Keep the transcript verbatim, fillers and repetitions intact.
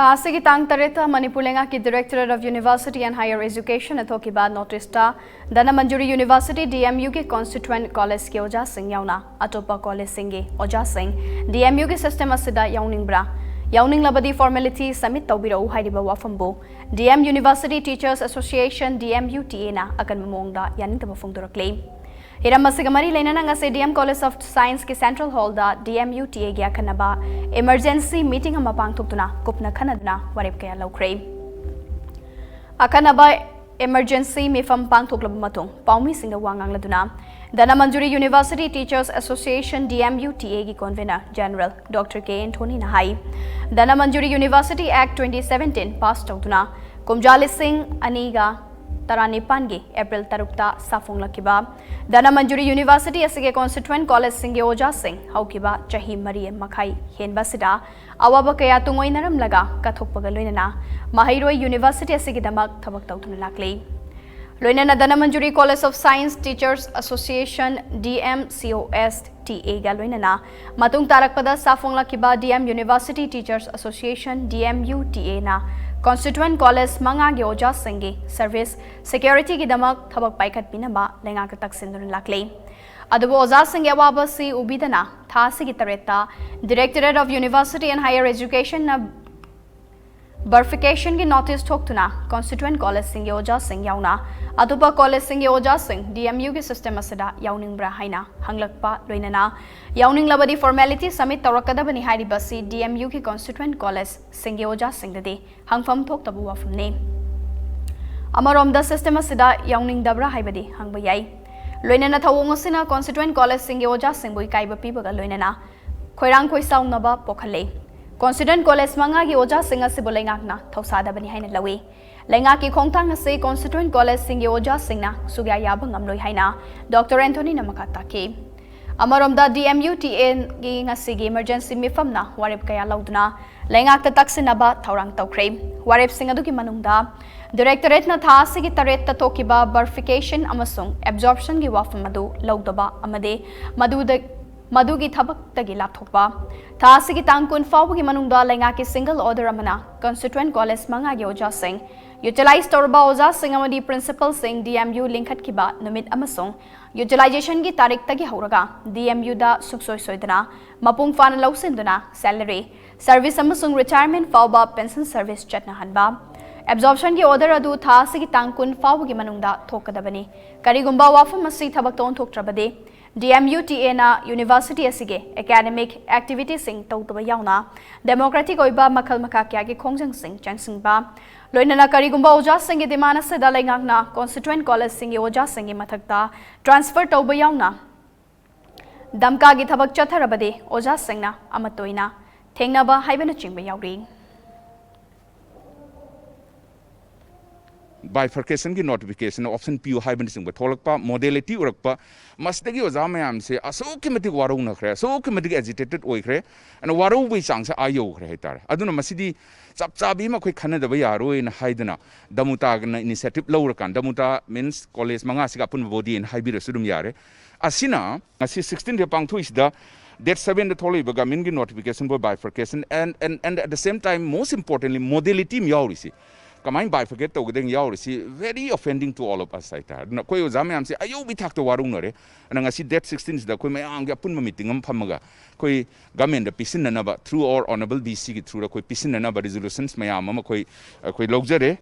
ꯊꯥ ꯑꯁꯤꯒꯤ ꯇꯥꯡ ꯇꯔꯦꯠꯇ ꯃꯅꯤꯄꯨꯔ ꯂꯩꯉꯥꯛꯀꯤ Directorate of University and Higher Education ꯅ ꯊꯣꯛꯈꯤꯕ notice ꯇ Dhanamanjuri University D M U ꯒꯤ constituent college ꯀꯤ ꯑꯣꯖꯥꯁꯤꯡ ꯌꯥꯎꯅ ꯑꯇꯣꯞꯄ college ꯁꯤꯡꯒꯤ ꯑꯣꯖꯥꯁꯤꯡ D M U ꯒꯤ system ꯑꯁꯤꯗ ꯌꯥꯎꯅꯤꯡꯕ꯭ꯔꯥ? ꯌꯥꯎꯅꯤꯡꯂꯕꯗꯤ formality submit ꯇꯧꯕꯤꯔꯛꯎ ꯍꯥꯏꯔꯤꯕ ꯋꯥꯐꯝꯕꯨ D M University Teachers Association, D M U T A ꯅ ꯑꯀꯟꯕ ꯃꯑꯣꯡꯗ ꯌꯥꯅꯤꯡꯗꯕ ꯐꯣꯡꯗꯣꯔꯛꯂꯤ꯫ ꯍꯤꯔꯝ ꯑꯁꯤꯒ ꯃꯔꯤ ꯂꯩꯅꯅ ꯉꯁꯤ D M College of Science ꯀꯤ Central Hall the D M U T A ꯒꯤ ꯑꯈꯟꯅꯕ emergency meeting ꯑꯃ ꯄꯥꯡꯊꯣꯛꯇꯨꯅ ꯀꯨꯞꯅ ꯈꯟꯅꯗꯨꯅ ꯋꯥꯔꯦꯞ ꯀꯌꯥ ꯂꯧꯈ꯭ꯔꯦ꯫ ꯑꯈꯟꯅꯕ emergency ꯃꯤꯐꯝ ꯄꯥꯡꯊꯣꯛꯂꯕ ꯃꯇꯨꯡ ꯄꯥꯎꯃꯤꯁꯤꯡꯗ ꯋꯥ ꯉꯥꯡꯂꯗꯨꯅ Dhanamanjuri University Teachers Association, D M U T A ꯒꯤ convener general Doctor K Anthony ꯅ ꯍꯥꯏ, Dhanamanjuri University Act twenty seventeen pass ꯇꯧꯗꯨꯅ ꯀꯨꯝꯖꯥ ꯂꯤꯁꯤꯡ ꯑꯅꯤꯒ ꯇꯔꯥꯅꯤꯄꯥꯟꯒꯤ April ꯇꯔꯨꯛꯇ ꯁꯥꯐꯣꯡꯂꯛꯈꯤꯕ ꯙꯅꯃꯟꯖꯨꯔꯤ University ꯑꯁꯤꯒꯤ constituent college ꯁꯤꯡꯒꯤ ꯑꯣꯖꯥꯁꯤꯡ ꯍꯧꯈꯤꯕ ꯆꯍꯤ ꯃꯔꯤ ꯃꯈꯥꯏ ꯍꯦꯟꯕ ꯑꯁꯤꯗ ꯑꯋꯥꯕ ꯀꯌꯥ ꯇꯨꯡꯑꯣꯏꯅꯔꯝꯂꯒ ꯀꯠꯊꯣꯛꯄꯒ ꯂꯣꯏꯅꯅ ꯃꯍꯩꯔꯣꯏ university ꯑꯁꯤꯒꯤꯗꯃꯛ ꯊꯕꯛ ꯇꯧꯗꯨꯅ ꯂꯥꯛꯂꯤ꯫ ꯂꯣꯏꯅꯅ Dhanamanjuri College of Science Teachers Association, D M C O S T A ꯒ ꯂꯣꯏꯅꯅ ꯃꯇꯨꯡ ꯇꯥꯔꯛꯄꯗ ꯁꯥꯐꯣꯡꯂꯛꯈꯤꯕ D M University Teachers Association, D M U T A ꯅ constituent college ꯃꯉꯥꯒꯤ ꯑꯣꯖꯥꯁꯤꯡꯒꯤ service security ꯒꯤꯗꯃꯛ ꯊꯕꯛ ꯄꯥꯏꯈꯠꯄꯤꯅꯕ ꯂꯩꯉꯥꯛꯇ ꯇꯛꯁꯤꯟꯗꯨꯅ ꯂꯥꯛꯂꯤ꯫ ꯑꯗꯨꯕꯨ ꯑꯣꯖꯥꯁꯤꯡꯒꯤ ꯑꯋꯥꯕ ꯑꯁꯤ ꯎꯕꯤꯗꯅ ꯊꯥ ꯑꯁꯤꯒꯤ ꯇꯔꯦꯠꯇ Directorate of University and Higher Education ꯅ bifurcation ꯒꯤ notice ꯊꯣꯛꯇꯨꯅ constituent college ꯁꯤꯡꯒꯤ ꯑꯣꯖꯥꯁꯤꯡ ꯌꯥꯎꯅ ꯑꯇꯣꯞꯄ college ꯁꯤꯡꯒꯤ ꯑꯣꯖꯥꯁꯤꯡ D M U ꯒꯤ system ꯑꯁꯤꯗ ꯌꯥꯎꯅꯤꯡꯕ꯭ꯔꯥ ꯍꯥꯏꯅ ꯍꯪꯂꯛꯄ ꯂꯣꯏꯅꯅ ꯌꯥꯎꯅꯤꯡꯂꯕꯗꯤ formality submit ꯇꯧꯔꯛꯀꯗꯕꯅꯤ ꯍꯥꯏꯔꯤꯕ ꯑꯁꯤ D M U ꯒꯤ constituent college ꯁꯤꯡꯒꯤ ꯑꯣꯖꯥꯁꯤꯡꯗꯗꯤ ꯍꯪꯐꯝ ꯊꯣꯛꯇꯕ ꯋꯥꯐꯝꯅꯤ꯫ ꯑꯃꯔꯣꯝꯗ system ꯑꯁꯤꯗ ꯌꯥꯎꯅꯤꯡꯗꯕ꯭ꯔꯥ ꯍꯥꯏꯕꯗꯤ ꯍꯪꯕ ꯌꯥꯏ꯫ ꯂꯣꯏꯅꯅ ꯊꯧꯑꯣꯡ ꯑꯁꯤꯅ constituent college ꯁꯤꯡꯒꯤ ꯑꯣꯖꯥꯁꯤꯡꯕꯨ ꯏꯀꯥꯏꯕ ꯄꯤꯕꯒ ꯂꯣꯏꯅꯅ ꯈꯣꯏꯔꯥꯡ ꯈꯣꯏꯁꯥꯎꯅꯕ ꯄꯣꯛꯍꯜꯂꯦ꯫ Constituent college ꯃꯉꯥꯒꯤ ꯑꯣꯖꯥꯁꯤꯡ ꯑꯁꯤꯕꯨ ꯂꯩꯉꯥꯛꯅ ꯊꯧꯁꯥꯗꯕꯅꯤ ꯍꯥꯏꯅ ꯂꯧꯏ꯫ ꯂꯩꯉꯥꯛꯀꯤ ꯈꯣꯡꯊꯥꯡ ꯑꯁꯤ constituent college ꯁꯤꯡꯒꯤ ꯑꯣꯖꯥꯁꯤꯡꯅ ꯁꯨꯛꯌꯥ ꯌꯥꯕ ꯉꯝꯂꯣꯏ ꯍꯥꯏꯅ Doctor Anthony ꯅ ꯃꯈꯥ ꯇꯥꯈꯤ꯫ ꯑꯃꯔꯣꯝꯗ D M U T A ꯒꯤ ꯉꯁꯤꯒꯤ emergency ꯃꯤꯐꯝꯅ ꯋꯥꯔꯦꯞ ꯀꯌꯥ ꯂꯧꯗꯨꯅ ꯂꯩꯉꯥꯛꯇ ꯇꯛꯁꯤꯟꯅꯕ ꯊꯧꯔꯥꯡ ꯇꯧꯈ꯭ꯔꯦ꯫ ꯋꯥꯔꯦꯞꯁꯤꯡ ꯑꯗꯨꯒꯤ ꯃꯅꯨꯡꯗ Directorate ꯅ ꯊꯥ ꯑꯁꯤꯒꯤ ꯇꯔꯦꯠꯇ ꯊꯣꯛꯈꯤꯕ bifurcation ꯑꯃꯁꯨꯡ absorption ꯒꯤ ꯋꯥꯐꯝ ꯑꯗꯨ ꯂꯧꯗꯕ ꯑꯃꯗꯤ ꯃꯗꯨꯗ ꯃꯗꯨꯒꯤ ꯊꯕꯛꯇꯒꯤ ꯂꯥꯞꯊꯣꯛꯄ꯫ ꯊꯥ ꯑꯁꯤꯒꯤ ꯇꯥꯡ ꯀꯨꯟ ꯐꯥꯎꯕꯒꯤ ꯃꯅꯨꯡꯗ ꯂꯩꯉꯥꯛꯀꯤ single order ꯑꯃꯅ constituent college ꯃꯉꯥꯒꯤ ꯑꯣꯖꯥꯁꯤꯡ, utilize ꯇꯧꯔꯕ ꯑꯣꯖꯥꯁꯤꯡ ꯑꯃꯗꯤ principalꯁꯤꯡ D M U ꯂꯤꯡꯈꯠꯈꯤꯕ ꯅꯨꯃꯤꯠ ꯑꯃꯁꯨꯡ utilizationꯒꯤ ꯇꯥꯔꯤꯛꯇꯒꯤ ꯍꯧꯔꯒ D M Uꯗ ꯁꯨꯡꯁꯣꯏ ꯁꯣꯏꯗꯅ ꯃꯄꯨꯡ ꯐꯥꯅ ꯂꯧꯁꯤꯟꯗꯨꯅ salary, service ꯑꯃꯁꯨꯡ retirement ꯐꯥꯎꯕ pension service ꯆꯠꯅꯍꯟꯕ꯫ Absorptionꯒꯤ order ꯑꯗꯨ ꯊꯥ ꯑꯁꯤꯒꯤ ꯇꯥꯡ ꯀꯨꯟ ꯐꯥꯎꯕꯒꯤ ꯃꯅꯨꯡꯗ ꯊꯣꯛꯀꯗꯕꯅꯤ꯫ ꯀꯔꯤꯒꯨꯝꯕ ꯋꯥꯐꯝ ꯑꯁꯤ ꯊꯕꯛꯇ ꯑꯣꯟꯊꯣꯛꯇ꯭ꯔꯕꯗꯤ, D M U T Aꯅ university ꯑꯁꯤꯒꯤ academic activitiesꯁꯤꯡ ꯇꯧꯗꯕ ꯌꯥꯎꯅ democratic ꯑꯣꯏꯕ ꯃꯈꯜ ꯃꯈꯥ ꯀꯌꯥꯒꯤ ꯈꯣꯡꯖꯪꯁꯤꯡ ꯆꯪꯁꯤꯟꯕ, ꯂꯣꯏꯅꯅ ꯀꯔꯤꯒꯨꯝꯕ ꯑꯣꯖꯥꯁꯤꯡꯒꯤ demand ꯑꯁꯤꯗ ꯂꯩꯉꯥꯛꯅ constituent collegeꯁꯤꯡꯒꯤ ꯑꯣꯖꯥꯁꯤꯡꯒꯤ ꯃꯊꯛꯇ transfer ꯇꯧꯕ ꯌꯥꯎꯅ ꯗꯝꯀꯥꯒꯤ ꯊꯕꯛ ꯆꯠꯊꯔꯕꯗꯤ ꯑꯣꯖꯥꯁꯤꯡꯅ ꯑꯃꯠꯇ ꯑꯣꯏꯅ ꯊꯦꯡꯅꯕ ꯍꯥꯏꯕꯅꯆꯤꯡꯕ ꯌꯥꯎꯔꯤ꯫ Bifurcationꯒꯤ notification option ꯄꯤꯌꯨ ꯍꯥꯏꯕꯅꯆꯤꯡꯕ ꯊꯣꯛꯂꯛꯄ, modality ꯎꯔꯛꯄ, ꯃꯁꯤꯗꯒꯤ ꯑꯣꯖꯥ ꯃꯌꯥꯝꯁꯦ ꯑꯁꯨꯛꯀꯤ ꯃꯇꯤꯛ ꯋꯥꯔꯧꯅꯈ꯭ꯔꯦ, ꯑꯁꯨꯛꯀꯤ ꯃꯇꯤꯛ agitated ꯑꯣꯏꯈ꯭ꯔꯦ, ꯑꯗꯨꯅ ꯋꯥꯔꯧꯕꯒꯤ ꯆꯥꯡꯁꯦ ꯑꯥ ꯌꯧꯈ꯭ꯔꯦ ꯍꯥꯏꯇꯥꯔꯦ꯫ ꯑꯗꯨꯅ ꯃꯁꯤꯗꯤ ꯆꯞ ꯆꯥꯕꯤ ꯑꯃ ꯑꯩꯈꯣꯏ ꯈꯟꯅꯗꯕ ꯌꯥꯔꯣꯏꯅ ꯍꯥꯏꯗꯅ ꯗꯃꯨꯇꯥꯒꯅ initiative ꯂꯧꯔꯀꯥꯟꯗ, ꯗꯃꯨꯇꯥ means college ꯃꯉꯥꯁꯤꯒ ꯑꯄꯨꯟꯕ body ꯍꯥꯏꯅ ꯍꯥꯏꯕꯤꯔꯁꯨ ꯑꯗꯨꯝ ꯌꯥꯔꯦ꯫ ꯑꯁꯤꯅ ꯉꯁꯤ sixteenꯗ ꯄꯥꯡꯊꯣꯛꯏꯁꯤꯗ date sevenꯗ ꯊꯣꯛꯂꯛꯏꯕ governmentꯀꯤ notification for bifurcation and, and, and at the same time most importantly modality ꯑꯃ ꯌꯥꯎꯔꯤꯁꯤ, ꯀꯃꯥꯏꯅ bifurcate ꯇꯧꯒꯗꯒꯦ ꯌꯥꯎꯔꯤꯁꯤ, very offending to all of us ꯍꯥꯏꯇꯥꯔꯦ꯫ ꯑꯗꯨꯅ ꯑꯩꯈꯣꯏ ꯑꯣꯖꯥ ꯃꯌꯥꯝꯁꯦ ꯑꯌꯧꯕꯤ ꯊꯥꯛꯇ ꯋꯥꯔꯧꯅꯔꯦ꯫ ꯑꯗꯨꯅ ꯉꯁꯤ date sixteenꯁꯤꯗ ꯑꯩꯈꯣꯏ ꯃꯌꯥꯝꯒꯤ ꯑꯄꯨꯟꯕ meeting ꯑꯃ ꯐꯝꯃꯒ ꯑꯩꯈꯣꯏ governmentꯗ ꯄꯤꯁꯤꯟꯅꯅꯕ, through our honourable D Cꯒꯤ throughꯗ ꯑꯩꯈꯣꯏ ꯄꯤꯁꯤꯟꯅꯅꯕ resolutions ꯃꯌꯥꯝ ꯑꯃ ꯑꯩꯈꯣꯏ, ꯑꯩꯈꯣꯏ ꯂꯧꯖꯔꯦ꯫